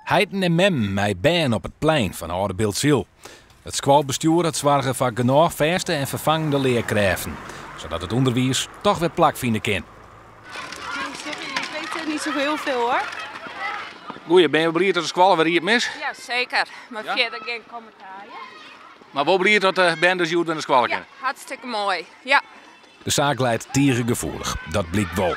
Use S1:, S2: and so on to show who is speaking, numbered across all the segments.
S1: Heiten en memmen mei bern op it plein fan âlde Bildtsyl. It skoalbestjoer hat soarge foar genôch fêste en ferfangende learkrêften, sadat it ûnderwiis toch wer plakfine kin.
S2: Sorry, ik weet niet zo heel veel, hoor.
S1: Goeie, binne jo bliid dat de skoalle wer iepen is?
S2: Ja, zeker. Maar verder geen commentaar. Ja?
S1: Mar wol bliid dat de bern dus hjoed wer nei skoalle
S2: Ja,
S1: kinne?
S2: Hartstikke moai. Ja.
S1: De saak leit tige gefoelich, dat blykt wol.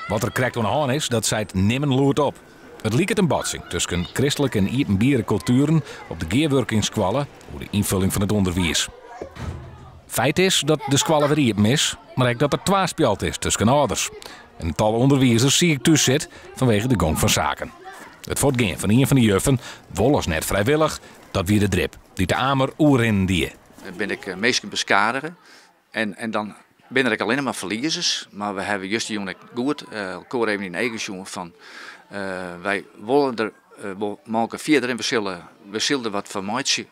S1: Wat der krekt oan de hân is, dat seit nimmen lûdop. It liket in botsing tusken kristlike en iepenbiere kultueren op de gearwurkingsskoalle oer de ynfulling fan it ûnderwiis. Feit is dat de skoalle wer iepen is, mar ek dat der twaspjalt is tusken âlders. En in tal ûnderwizers siik thús sit fanwege de gong fan saken. It fuortgean fan ien fan de juffen, wol as net frijwillich, dat wie de drip dy't de amer oerrinnen die.
S3: Der binne ek minsken beskadige en dan binne der ek allinnich mar ferliezers. Mar we hawwe justerjûn ek goed elkoar even yn de eagen sjoen fan wy wolle der wol mei fierder en we sille der wat fan meitsje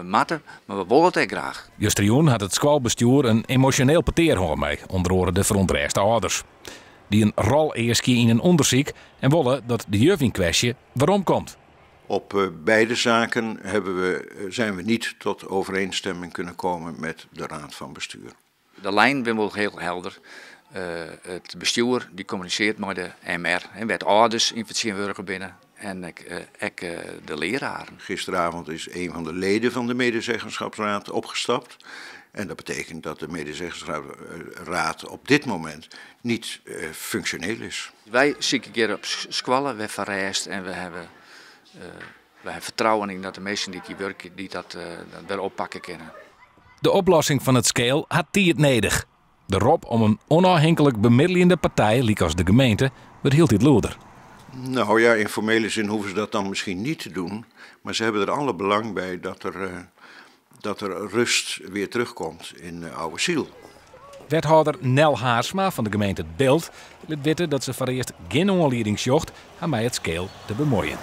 S3: moatte, mar we wolle it ek graach.
S1: Justerjûn hat it skoalbestjoer in emosjoneel petear hân mei ûnder oare de ferûntrêste âlders. Dy't in rol easkje yn in ûndersyk en wolle dat de juf yn kwestje weromkomt.
S4: Op beide zaken hebben we, zijn we niet tot overeenstemming kunnen komen met de Raad van Bestuur.
S3: De lijnen binne wol hiel helder. It bestjoer dy kommunisearret mei de MR, wêr't âlders yn fertsjintwurdige binne en ek de leararen.
S4: Gisteravond is een van de leden van de medezeggenschapsraad opgestapt. En dat betekent dat de medezeggenschapsraad op dit moment niet functioneel is.
S3: Wy sykje hjir op skoalle wer foar rêst en we hawwe fertrouwen yn dat de minsken dy't hjir wurkje, dy't dat wer oppakke kinne.
S1: De oplossing fan it skeel hat tiid nedich. De rop om in ûnôfhinklik bemiddeljende partij, lykas de gemeente, wurdt hieltyd lûder.
S4: Nou ja, in formele zin hoeven ze dat dan misschien niet te doen. Maar ze hebben er alle belang bij dat er rust weer terugkomt in de Ouwe Syl.
S1: Wethâlder Nel Haarsma fan de gemeente It Bilt lit witte dat se foarearst gjin oanlieding sjocht har mei it skeel te bemuoien.